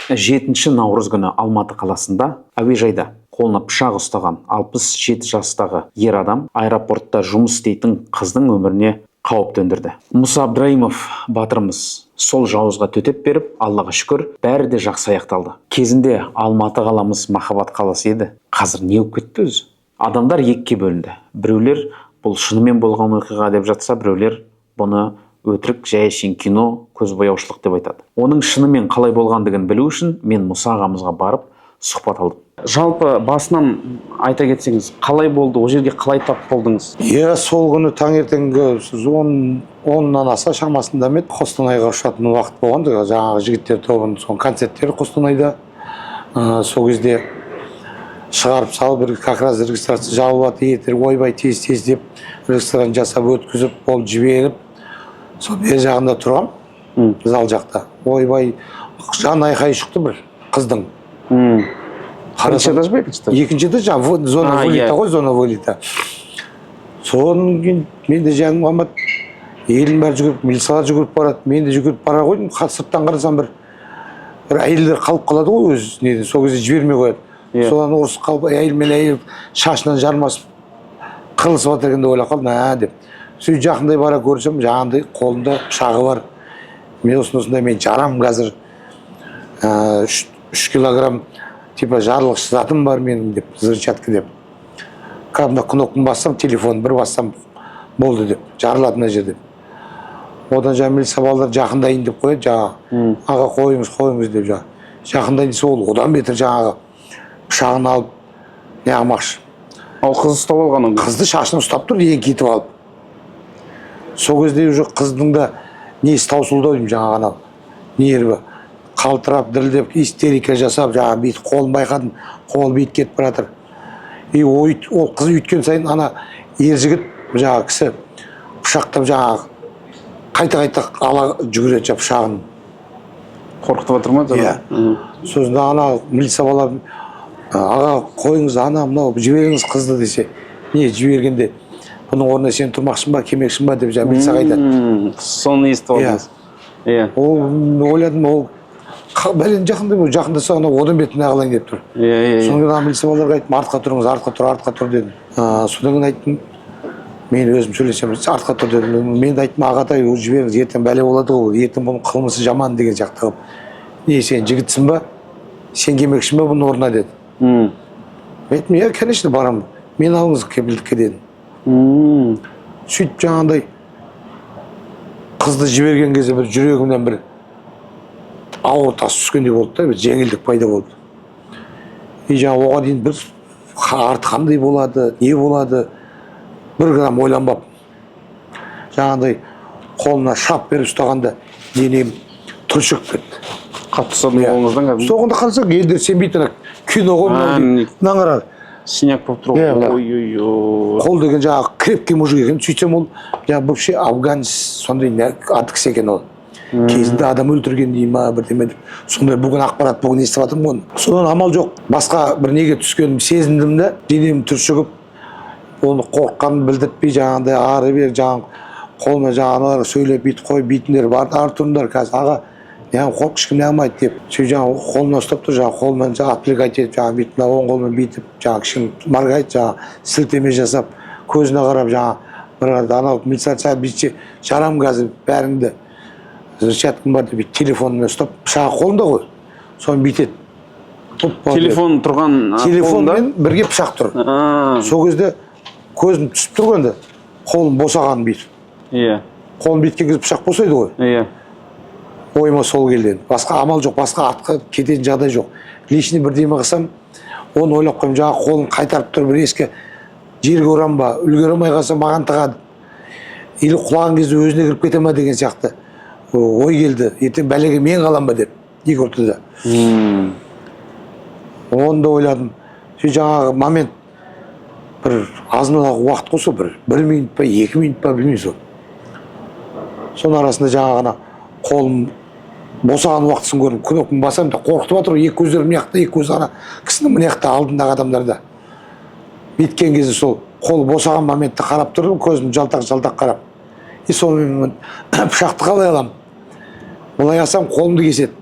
7 наурыз күні Алматы қаласында әуежайда қолына пышақ ұстаған 67 жастағы ер адам аэропортта жұмыс істейтін қыздың өміріне қауіп төндірді. Мұса Абдраимов батырымыз сол жауызға төтеп беріп, Аллаға шүкір, бәрі де жақсы аяқталды. Кезінде Алматы қаламыз махаббат қаласы еді. Қазір не болып кетті өзі? Адамдар екіге бөлінді. Біреулер бұл шынымен болған оқиға деп жатса, біреулер бұны өтірік, жай әшейін кино, көзбояушылық деп айтады. Оның шынымен қалай болғандығын білу үшін мен Мұса ағамызға барып сұхбат алдым. Жалпы басынан айта кетсеңіз, қалай болды, ол жерге қалай тап болдыңыз? Иә, сол күні таңертеңгі 10-нан аса шамасында ма еді, Қостанайға ұшатын уақыт болған. Жаңағы жігіттер тобының соның концерттері Қостанайда. Сол кезде шығарып салып, бір как раз регистрация жабылады ертерек, ойбай, тез тез деп ресторан жасап өткізіп, ол жіберіп, сол бер жағында тұрғам, зал жақта. Ойбай, жан айқайы шықты бір қыздың. Бірінші этаж ба, екінші этаж? Екінші этаж, жаңағы зона вылета ғой, зона вылета. Содан кейін мен де жаным қалмады, елдің бәрі жүгіріп, милициялар жүгіріп барады, мен де жүгіріп бара қойдым. Сырттан қарасам, бір әйелдер қалып қалады ғой өзі неден, сол кезде жібермей қояды. Содан ұрысып қалып, әйел мен әйел шашынан жармасып қырылысып жатыр екен деп ойлап қалдым, ә деп. Сөйтіп жақындай бара көрсем, жаңағындай қолында пышағы бар. Мен осындай осындай, мен жарамын қазір, 3 килограмм типа жарылғыш затым бар менің деп, взрывчатка деп. Кәдімгі кнопканы бассам, телефон бір бассам болды деп, жарылады мына жер деп. Одан жаңағы милиция балалар жақындайын деп қояды жаңағы, аға, қойыңыз, қойыңыз деп. Жаңағы жақындайын десе, ол одан бетер жаңағы пышағын алып неғылмақшы. Ал қыз ұстап алған оны? Қызды шашынан ұстап тұр, еңкейтіп алып. Сол кезде уже қыздың да несі таусылды ау деймін, жаңағы анау нерві қалтырап, дірілдеп, истерика жасап, жаңағы бүйтіп қолын байқадым, қолы бүйтіп кетіп бара жатыр. И ол қыз үйткен сайын ана ер жігіт, жаңағы кісі пышақтап, жаңағы қайта қайта ала жүгіреді жаңағы пышағын. Қорқытып жатыр ма? Иә. Сосын ана милиция бала: «Аға, қойыңыз, ана мынау, жіберіңіз қызды», — десе, не жібергенде, бұның орнына сен тұрмақшың ба, келмекшің ба деп жаңағы милицияға айтады. Соны естіп алдыңыз, иә? Ол ойладым, ол бәлен жақындай, жақындаса, анау одан бетіне қылайын деп тұр. иә иә Содан кейін ана милиция балаларға айттым: «Артқа тұрыңыз, артқа тұр, артқа тұр», — дедім. Содан кейін айттым, мен өзім сөйлесемін, артқа тұр дедім. Мен де айттым: «Ағатай, өзі жіберіңіз, ертең бәле болады ғой, ертең бұның қылмысы жаман», — деген сияқты қылып. «Не, сен жігітсің ба, сен келмекшің ба бұның орнына?» — деді. Мен айттым: «Иә, конечно, барамын, мен алыңыз кепілдікке», — дедім. Сөйтіп жаңағындай қызды жіберген кезде бір жүрегімнен бір ауыр тас түскендей болды да, бір жеңілдік пайда болды. И жаңағы оған дейін бір арты қандай болады, не болады, бір грамм ойланбаппын. Жаңағындай қолына шап беріп ұстағанда денем түршігіп кетті. Қатты ұстадың қолыңыздан кәдімгі. Соңында қарасақ, елдер сенбейді, ана кино ғой мынау дейді. Мынаны қара. Синяк болып тұр. Иә, ғой. мына. Ой, ой, ой. Қол деген жаңағы крепкий мужик екен. Сөйтсем, ол жаңағы бывший афганец, сондай аты кісі екен. Ол кезінде адам өлтірген дей ма, бірдеме деп, сондай. Бүгін ақпарат, бүгін естіп жатырмын ғой оны. Содан амал жоқ, басқа бір неге түскенімді сезіндім да, денем түршігіп, оны қорыққанын білдіртпей, жаңағындай ары бері жаңағы қолына, жаңағы аналарға сөйлеп, бүйтіп қой, бүйтіңдер, бар, ары тұрыңдар қазір, аға, неғып қорқ, ешкім не қылмайды деп. Сөйтіп жаңағы қолына ұстап тұр, жаңағы қолымен жаңағы отвлекать етіп, жаңағы бүйтіп, мына оң қолымен бүйтіп, жаңағы кішкене моргает, жаңағы сілтеме жасап, көзіне қарап, жаңағы бір арада анау милиция бүйтсе, жарамын қазір бәріңді, взрывчаткам бар деп, бүйтіп телефонымен ұстап, пышағы қолында ғой, соны бүйтеді. Опа деп. Телефон тұрған қолында? Телефонмен бірге пышақ тұр. Сол кезде көзім түсіп тұр ғой енді, қолым босаған бүйтіп. Қолым бүйткен кезде пышақ босайды ғой. Ойыма сол келді енді. Басқа амал жоқ, басқа артқа кететін жағдай жоқ. Лишний бірдеме қылсам, оны ойлап қоямын, жаңағы қолын қайтарып тұрып резко жерге ұрам ба, үлгере алмай қалса, маған тығады или құлаған кезде өзіне кіріп кете ма деген сияқты ой келді. Ертең бәлеге мен қалам ба деп екі ортада. Оны да ойладым. Сөйтіп жаңағы момент, бір азын-аулақ уақыт қой сол, бір минут па, 2 минут па, білмеймін сол. Соның арасында жаңағы ана қолым босаған уақытысын көрдім, кнопканы басамын да, қорқытып жатыр ғой, екі көздері мына жақта, екі көзі ана кісінің мына жақта, алдындағы адамдарда. Бүйткен кезде сол қол босаған моментте қарап тұрдым, көзім жалтақ жалтақ қарап. И сонымен пышақты қалай аламын? Былай алсам, қолымды кеседі.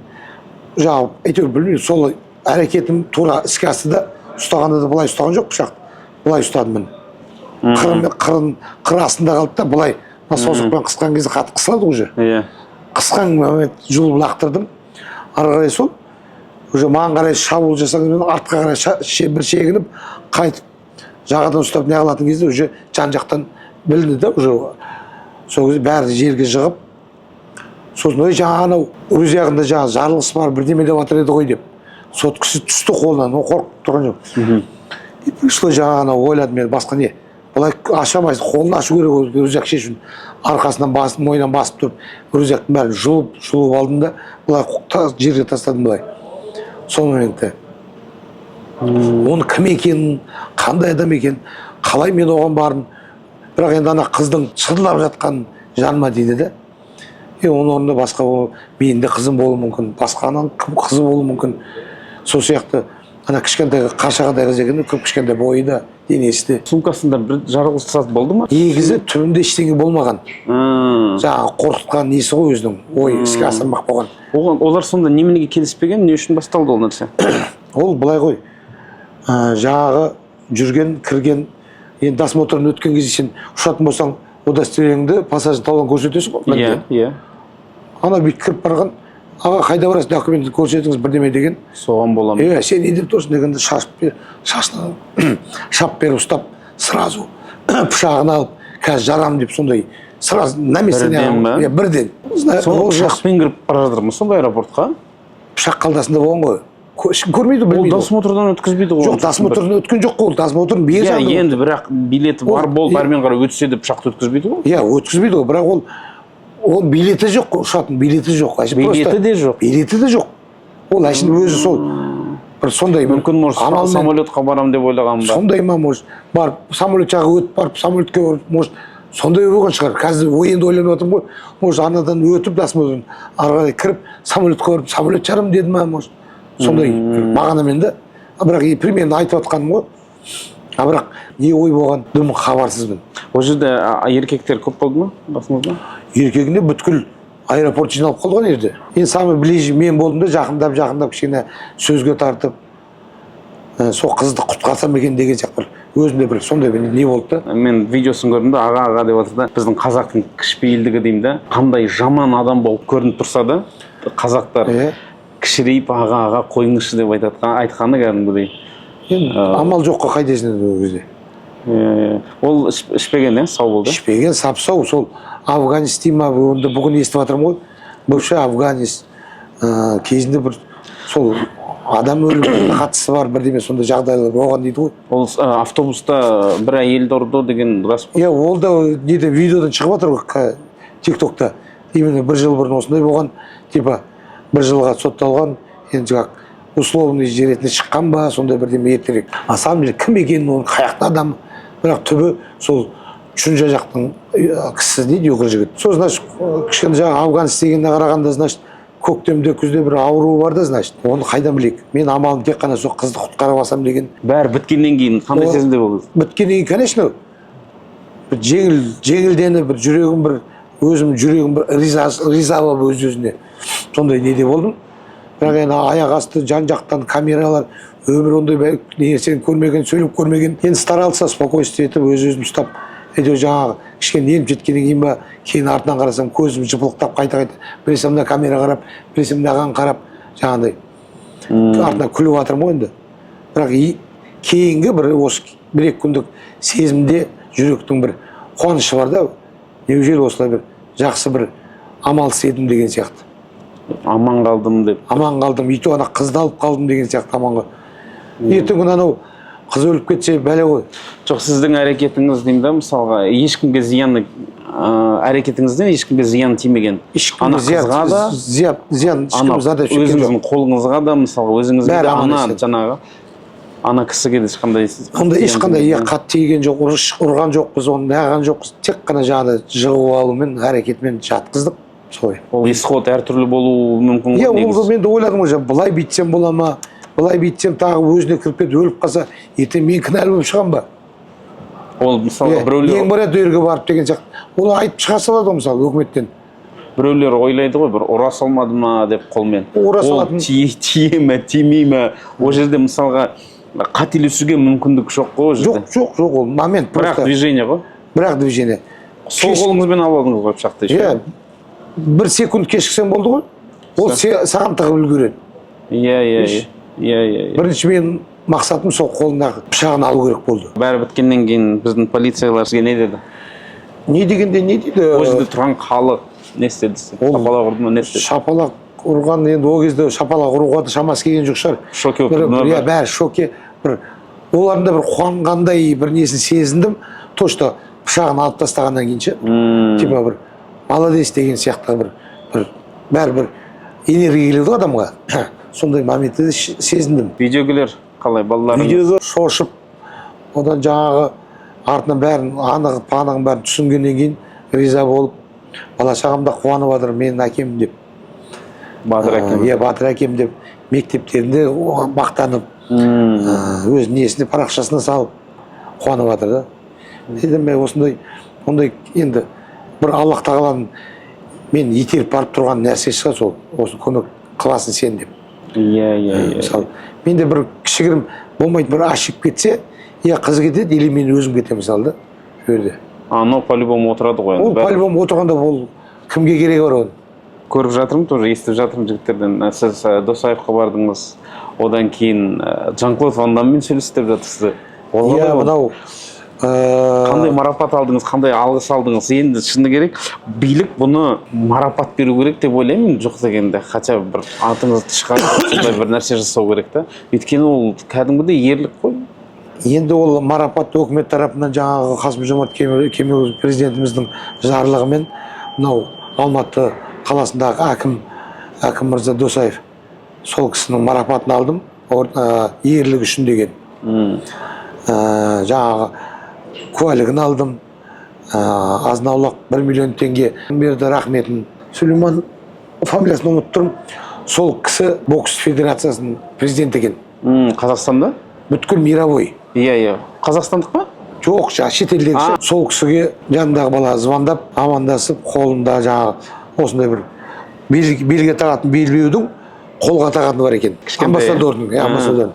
Жаңағы әйтеуір білмеймін, сол әрекетім тура іске асты да. Ұстағанда да былай ұстаған жоқ, пышақты былай ұстадым, міне, қырын, қырын, қыр астында қалды да. Былай мына саусақпен қысқан кезде қатты қысылады уже. Қысқан момент жұлып лақтырдым. Ары қарай сол уже маған қарай шабуыл жасаған кезде мен артқа қарай бір шегініп, қайтып жағадан ұстап не қылатын кезде уже жан жақтан білінді да. Уже сол кезде бәрі жерге жығып, сосын: «Ой, жаңа анау рюкзагында жаңағы жарылғыш бар, бірдеме деп жатыр еді ғой», — деп соткасы түсті қолынан. Ол қорқып тұрған жоқ. И пришлось жаңағы анау ойладым мен, басқа не, былай аша алмайсың, қолын ашу керек ол рюкзак шешу. Арқасынан басып, мойнынан басып тұрып, рюкзактың бәрін жұлып жұлып алдым да, былай жерге тастадым былай. Сол моментте оның кім екенін, қандай адам екенін, қалай мен оған бардым, бірақ енді ана қыздың шырылдап жатқан жаныма тиді да. И оның орнында басқа менің де қызым болуы мүмкін, басқа ананың кім қызы болуы мүмкін. Сол сияқты ана кішкентай қаршағадай қыз екен, кіп кішкентай, бойы да, денесі де. Сумкасында бір жарылғыш зат болды ма? Негізі түбінде ештеңе болмаған. Жаңағы қорқытқан несі ғой, өзінің ой іске асырмақ болған. Оған олар сонда неменеге келіспеген, не үшін басталды ол нәрсе? Ол былай ғой, жаңағы жүрген, кірген, енді досмотрдан өткен кезде сен ұшатын болсаң, удостоверениеңді, пассажир талон көрсетесің ғой міндет. Иә иә. Ана бүйтіп кіріп барған: «Аға, қайда барасыз, документін көрсетіңіз», бірдеме деген. Соған бола ма? «Е, сен не деп тұрсың?» — дегенде шашынан шап беріп ұстап, сразу пышағын алып, «қазір жарамын» деп, сондай сразу на месте. Бірден ба? Иә, бірден. Соны Ол жас пышақпен кіріп бара жатыр ма сонда аэропортқа? Пышақ қалтасында болған ғой. Ешкім көрмейді, Ол білмейді ғой. досмотрдан өткізбейді ғой. Жоқ, досмотрдан өткен жоқ қой, ол досмотрдың бер Иә. жағында. Енді бірақ билеті бар болып, әрмен қарай өтсе де, пышақты өткізбейді ғой. Иә, өткізбейді ғой, бірақ ол билеті жоқ қой, ұшатын билеті жоқ. Әшейін Билеті де жоқ. Билеті де жоқ. Ол әшейін өзі сол бір сондай бір Мүмкін, может, амалмен самолетқа барам деп ойлаған ба? Сондай ма, может, барып самолет жағы өтіп барып, самолетке барып, может, сондай болған шығар. Қазір ой, енді ойланып жатырмын ғой, может, анадан өтіп, досмотрдан ары қарай кіріп, самолетқа барып, самолет жарым деді ма, может, сондай бір мағынамен да. А бірақ и примерно айтып жатқаным ғой, а бірақ не ой болған, дым хабарсызбын. Ол жерде еркектер көп болды ма қасыңызда? Еркегінде бүткіл аэропорт жиналып қалды ғой ана жерде. Енді самый ближе мен болдым да, жақындап жақындап кішкене сөзге тартып, сол қызды құтқарсам екен деген сияқты бір өзімде бір сондай бір не болды да. Мен видеосын көрдім да, «аға, аға» деп жатыр да. Біздің қазақтың кішіпейілдігі деймін да, қандай жаман адам болып көрініп тұрса да, қазақтар кішірейіп, «аға, аға, қойыңызшы» деп айтады, айтқаны кәдімгідей. Енді амал жоққа қайтесің енді ол кезде. Ол ішпеген, иә, сау болды? Ішпеген, сап сау. Сол афганец дей ма, онда бүгін естіп жатырмын ғой, бывший афганец, кезінде бір сол адам өліміне қатысы бар бірдеме, сондай жағдайлар болған дейді ғой. Ол автобуста бір әйелді ұрды деген рас па? Иә, ол да неде, видеодан шығып жатыр ғой, тик токта именно бір жыл бұрын осындай болған, типа бір жылға сотталған, енді как условный ретінде шыққан ба, сондай бірдеме ертерек. На самом деле кім екенін, оның қай жақтың адамы, бірақ түбі сол Чунжа жақтың кісісі дейді, ұйғыр жігіт. Сол, значит, кішкене жаңағы афганец дегеніне қарағанда, значит, көктемде, күзде бір ауруы бар да, значит. Оны қайдан білейік? Мен амалым тек қана сол қызды құтқарып алсам деген. Бәрі біткеннен кейін қандай сезімде болдыңыз? Біткеннен кейін, конечно, бір жеңілденіп, бір жүрегім, бір өзім жүрегім бір риза болып, өз өзіне сондай неде болдым. Бірақ енді аяқ асты жан жақтан камералар, өмір ондай нәрсені көрмеген, сөйлеп көрмеген. Енді старался спокойствие етіп, өз өзімді ұстап, әйтеуір жаңағы кішкене еніп жеткеннен кейін ба, кейін артынан қарасам, көзім жыпылықтап, қайта қайта біресе мына камера қарап, біресе мынаған қарап, жаңағыдай артынан күліп жатырмын ғой енді. Бірақ кейінгі бір осы бір екі күндік сезімде жүректің бір қуанышы бар да, неужели осылай бір жақсы бір амал істедім деген сияқты. Аман қалдым деп. Аман қалдым, и то ана қызды алып қалдым деген сияқты. Аман ертеңгі күні анау қыз өліп кетсе, бәле ғой. Жоқ, сіздің әрекетіңіз деймін да, мысалға, ешкімге зияны, әрекетіңізден ешкімге зиян тимеген. Ешкімге Ана зиян қызға да, зиян ешкім ана зардап шеккен жоқ. өзіңіздің қолыңызға да, мысалға, өзіңізге Бәрі де, аман ана есен. жаңағы ана кісіге де ешқандай Онда зиян ешқандай, иә, тимеген. қатты тиген жоқ, ұрған жоқпыз оны, неғған жоқпыз, тек қана жаңағыдай жығып алумен, әрекетімен жатқыздық солай. Ол исход әртүрлі болуы мүмкін Иә. ғой Ол негізі. мен де ойладым ғой, жаңа былай бүйтсем бола ма, былай бүйтсем, тағы өзіне кіріп кетіп өліп қалса, ертең мен кінәлі болып шығамын ба? Ол мысалға Иә, біреулер нең бар еді ол жерге барып деген сияқты, оны айтып шыға салады ғой, мысалы, өкіметтен. Біреулер ойлайды ғой, бір ұра салмады ма деп қолмен. Ұра Ол салатын- тие ме, тимей ме, ол жерде, мысалға, қателесуге мүмкіндік жоқ қой ол жерде. Жоқ, ол момент Бірақ просто. Движение ғой. Бірақ движение. Сол қолыңызбен алып алдыңыз ғой пышақты еще. Иә, бір секунд кешіксең болды ғой, ол саған тығып үлгереді. иә иә иә иә иә иә Бірінші менің мақсатым сол қолындағы пышағын алу керек болды. Бәрі біткеннен кейін біздің полициялар сізге не деді? Не дегенде, не дейді? Ол жерде тұрған халық не істеді сізге? Шапалақ ұрды ма, не істеді? Шапалақ ұрған, енді ол кезде шапалақ ұруға да шамасы келген жоқ шығар. В шоке болып тұрды ма Иә, бәрі? бәрі шоке. Бір олардың да бір қуанғандай бір несін сезіндім, то что пышағын алып тастағаннан кейін ше. Типа бір молодец деген сияқты бір бәрі бір энергия келеді ғой адамға, сондай моментті де сезіндім. Үйдегілер қалай, балаларыңыз? Үйдегі шошып, одан жаңағы артынан бәрін анығы панығын бәрін түсінгеннен кейін риза болып, бала шағам да қуанып жатыр менің әкем деп. Батыр әкем. Иә, батыр әкем деп мектептерінде оған мақтанып, өз несіне, парақшасына салып қуанып жатыр да. Енді мен осындай ондай, енді бір Аллах тағаланың мен итеріп барып тұрған нәрсе шығар сол, осы көмек қыласың сен деп. иә иә иә Мысалы, менде бір кішігірім болмайтын бір ошибка кетсе, я қызы кетеді или мен өзім кетемін, мысалы, да, ол жерде. Анау по любому отырады ғой енді Ол бәрі. По любому отырғанда, ол кімге керегі бар оның? Көріп жатырмын, тоже естіп жатырмын жігіттерден. Сіз Досаевқа бардыңыз, одан кейін Жан Клод Ван Даммен сөйлесті деп жатырсыз. Ол қалай Иә. болды? Мынау Қандай марапат алдыңыз, қандай алғыс алдыңыз? Енді шыны керек, билік бұны марапат беру керек деп ойлаймын, жоқ дегенде хотя бы бір атыңызды шығарып, сондай бір нәрсе жасау керек та, өйткені ол кәдімгідей ерлік қой. Енді ол марапат өкімет тарапынан, жаңағы Қасым Жомарт Кемелұлы президентіміздің жарлығымен, мынау Алматы қаласындағы әкім мырза Досаев, сол кісінің марапатын алдым. Ерлік үшін деген. Жаңағы куәлігін алдым, азын аулақ 1 миллион теңге берді рахметін. Сүлейман, фамилиясын ұмытып тұрмын, сол кісі бокс федерациясының президенті екен. Қазақстанда? Бүткіл мировой. Иә, қазақстандық па? Жоқ, жаңағы шетелдегі. А. Сол кісіге жанындағы бала звондап, амандасып, қолында жаңағы осындай бір белге тағатын белбеудің қолға тағатыны бар екен. Кішкентай, Амбассадордың, иә. иә? Амбассадордың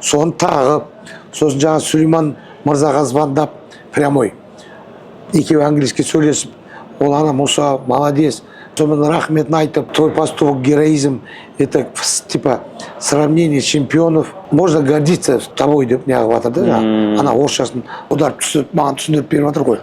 соны тағып, сосын жаңағы Сүлейман мырзаға звондап, прямой екеуі английский сөйлесіп, ол ана Муса молодец, сонымен рахметін айтып, твой поступок, героизм, это типа сравнение чемпионов, можно гордиться тобой деп неғып жатыр да. Жаңағы ана орысшасын аударып түсіріп, маған түсіндіріп беріп жатыр ғой.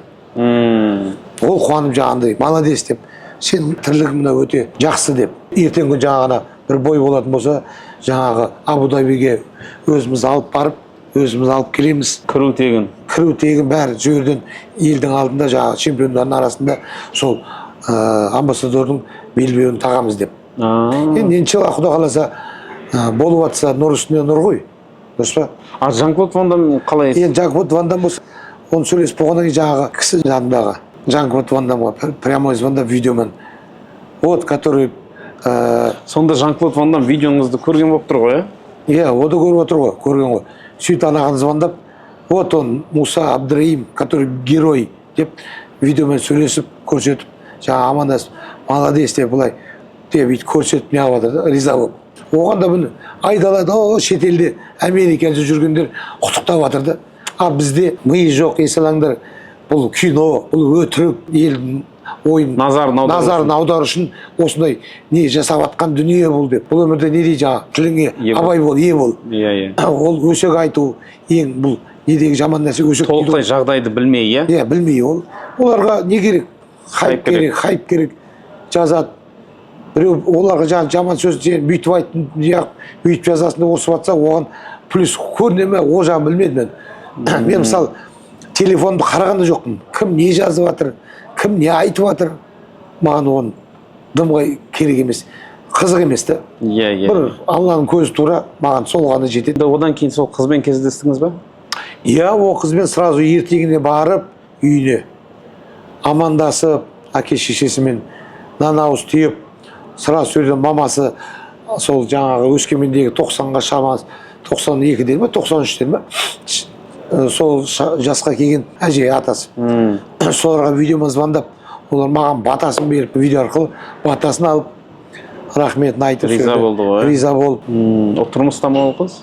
Ол қуанып, жаңағындай молодец деп, сенің тірлігің мына өте жақсы деп, ертеңгі күні жаңағы ана бір бой болатын болса, жаңағы Абу Дабиге өзіміз алып барып, өзіміз алып келеміз. Кіру тегін. Кіру тегін, бәрі. Сол жерден елдің алдында, жаңағы чемпиондардың арасында сол амбассадордың белбеуін тағамыз деп. Енді иншалла, құда қаласа, болып жатса, нұр үстіне нұр ғой, дұрыс па? А Жан Клод Ван Дам қалай? Енді Жан Клод Ван Дам болса, оны сөйлесіп болғаннан кейін жаңағы кісі жанындағы Жан Клод Ван Дамға прямой звондап, видеомен, вот который Сонда Жан Клод Ван Дам видеоңызды көрген болып тұр ғой, иә? Иә, о да көріп отыр ғой, көрген ғой. Сөйтіп анаған звондап, вот он, Муса Абдраим, который герой деп, видеомен сөйлесіп, көрсетіп, жаңағы амандасып, молодец деп, былай деп, бүйтіп көрсетіп неғып жатыр да, риза болып. Оған да міне айдалада, о шетелде, Америкада жүргендер құттықтап жатыр да. А бізде ми жоқ, есалаңдар, бұл кино, бұл өтірік, елдің ойын Назарын аудару. Назарын аудару үшін осындай не жасап жатқан дүние бұл деп. Бұл өмірде не дейді, жаңағы тіліңе Ие бол. Абай бол, ие бол. иә иә Ол өсек айту ең бұл недегі жаман нәрсе, өсек дейді. Толықтай жағдайды білмей, иә? Иә, білмей. Ол оларға не керек? Хайп Хайп керек. керек, хайп керек. Жазады біреу оларға жаңағы жаман сөз, сен бүйтіп айттың, неғып бүйтіп жазасың деп ұрысып жатса, оған плюс көріне ме, ол жағын білмедім мен. Мен, мысалы, телефонды қараған да жоқпын, кім не жазып жатыр, кім не айтып жатыр, маған оның дымға керек емес, қызық емес та. иә иә Бір Алланың көзі тура, маған сол ғана жетеді. Енді одан кейін сол қызбен кездестіңіз ба? Иә, ол қызбен сразу ертеңіне барып, үйіне амандасып, әке шешесімен нан ауыз түйіп, сразу сол жерден мамасы сол жаңағы Өскемендегі 90-ға шамасы, 92-де ме, 93-те ме, сол жасқа келген әже, атасы, соларға видеомен звондап, Олар маған батасын беріп, видео арқылы батасын алып, рахметін айтып, Риза сол жерде болды ғой, иә? Риза болып. Ол тұрмыста ма ол қыз?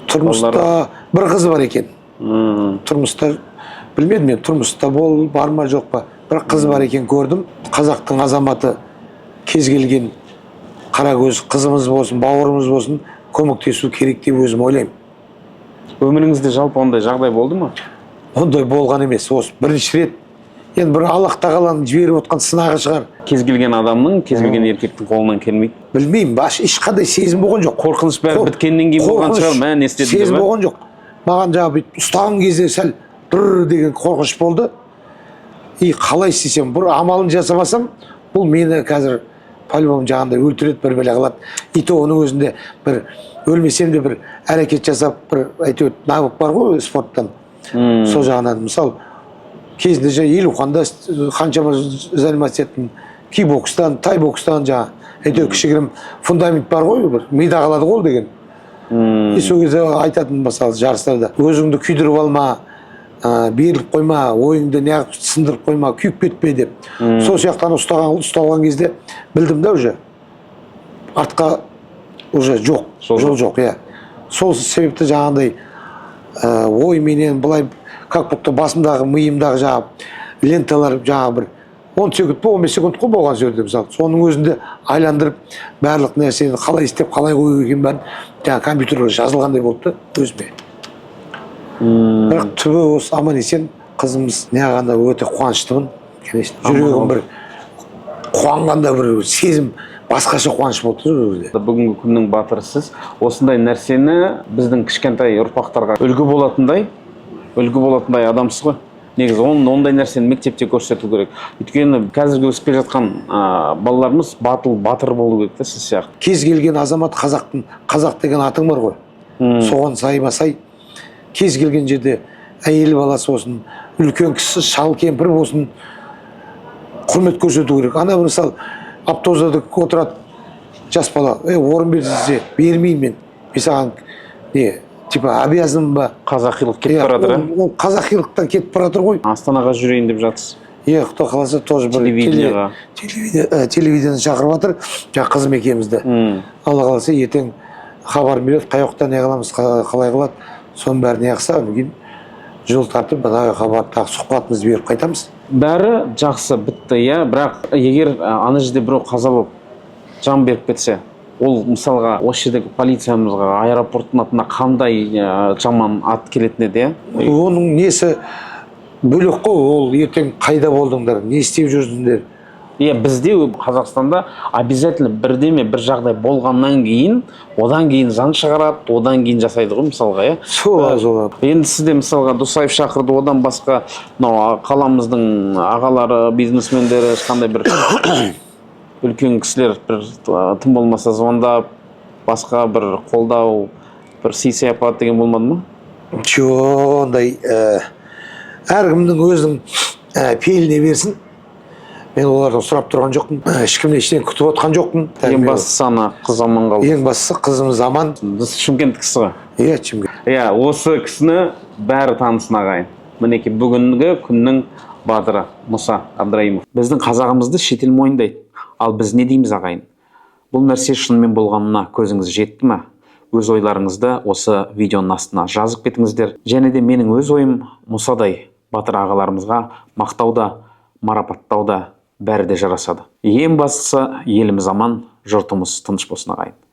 Тұрмыста бір қызы бар екен. Тұрмыста білмедім мен, тұрмыста бол бар ма, жоқ па, бірақ қызы бар екен, көрдім. Қазақтың азаматы кез келген қара көз қызымыз болсын, бауырымыз болсын, көмектесу керек деп өзім ойлаймын. Өміріңізде жалпы ондай жағдай болды ма? Ондай болған емес, осы бірінші рет. Енді бір Аллах тағаланың жіберіп отқан сынағы шығар. Кез келген адамның, кез келген еркектің қолынан келмейді. Білмеймін, баш ешқандай сезім болған жоқ. Қорқыныш бәрі біткеннен кейін болған Қорқыныш, шығар, мә, не істедім сезім деп, ә? болған жоқ маған. Жаңағы бүйтіп ұстаған кезде сәл дыр деген қорқыныш болды. И қалай істесем, бір амалын жасамасам, бұл мені қазір по-любому жаңағындай өлтіреді, бір бәле қылады. И то оның өзінде бір өлмесем де, бір әрекет жасап, бір әйтеуір навык бар ғой спорттан. Сол жағынан, мысалы, кезінде жаңа Елуханда қаншама заниматься еттім кикбокстан, тай бокстан, жаңағы әйтеуір кішігірім фундамент бар ғой, бір мида қалады ғой ол деген. И сол кезде айтатын, мысалы, жарыстарда өзіңді күйдіріп алма, беріліп қойма, ойыңды неғып сындырып қойма, күйіп кетпе деп. Сол сияқты ана ұсталған кезде білдім да, уже артқа уже жоқ, Жол жол жоқ, иә. Сол себепті жаңағындай ойменен былай, как будто басымдағы, миымдағы жаңағы ленталар жаңағы бір 10 секунд па, 15 секунд қой болған сол жерде, мысалы, соның өзінде айландырып, барлық нәрсені қалай істеп, қалай қою екенін, бәрін жаңағы компьютерге жазылғандай болды да өзіме. Бірақ түбі осы аман есен қызымыз неғылғанда өте қуаныштымын, конечно. Жүрегім бір қуанғанда, бір сезім, басқаша қуаныш болды да ол жерде. Бүгінгі күннің батыры сіз. Осындай нәрсені біздің кішкентай ұрпақтарға үлгі болатындай адамсыз ғой. Негізі ондай нәрсені мектепте көрсету керек, өйткені қазіргі өсіп келе жатқан балаларымыз батыл, батыр болу керек та сіз сияқты. Кез келген азамат, қазақтың, қазақ деген атың бар ғой, соған сайма сай кез келген жерде әйел баласы болсын, үлкен кісі, шал кемпір болсын, құрмет көрсету керек. Ана мысалы, автобуста отырады жас бала, е, орын бер десе, бермеймін мен, мен саған не, типа обязан ба? Қазақилық кетіп Иә, бара жатыр, иә. Ол қазақилықтан кетіп бара жатыр ғой. Астанаға жүрейін деп жатсыз. Иә, құдай қаласа, тоже бір Телевидениеға. Телевидение шақырып жатыр жаңағы қызым екеумізді. Алла қаласа, ертең хабар береді, қай уақытта не қыламыз, қалай қылады, соның бәрін не қылса, одан кейін жол тартып, мына хабар, тағы сұхбатымызды беріп қайтамыз. Бәрі жақсы бітті, иә, бірақ егер ана жерде біреу қаза болып, жан беріп кетсе, ол, мысалға, осы жердегі полициямызға, аэропорттың атына қандай жаман ат келетін еді, иә? Оның несі бөлек қой, ол ертең қайда болдыңдар, не істеп жүрсіңдер? Иә, бізде Қазақстанда обязательно бірдеме, бір жағдай болғаннан кейін, одан кейін заң шығарады, одан кейін жасайды ғой, мысалға, иә. Сол, сол. Енді сізде, мысалға, Досаев шақырды, одан басқа мынау қаламыздың ағалары, бизнесмендері, ешқандай бір үлкен кісілер бір тым болмаса звондап, басқа бір қолдау, бір сый сияпат деген болмады ма? Жоқ, ондай әркімнің өзінің пейіліне берсін. Мен олардан сұрап тұрған жоқпын, ешкімнен ештеңе күтіп отқан жоқпын. Ең бастысы, ана қыз аман қалды. Ең бастысы, қызымыз аман. Біз Шымкенттікісі ғой. Иә, Шымкент. Иә, осы кісіні бәрі танысын, ағайын. Мінекей, бүгінгі күннің батыры Мұса Абдраимов. Біздің қазағымызды шетел мойындайды, ал біз не дейміз, ағайын? Бұл нәрсе шынымен болғанына көзіңіз жетті ме? Өз ойларыңызды осы видеоның астына жазып кетіңіздер. Және де менің өз ойым, Мұсадай батыр ағаларымызға мақтау да, марапаттау да, бәрі де жарасады. Ең бастысы, еліміз аман, жұртымыз тыныш болсын, ағайын.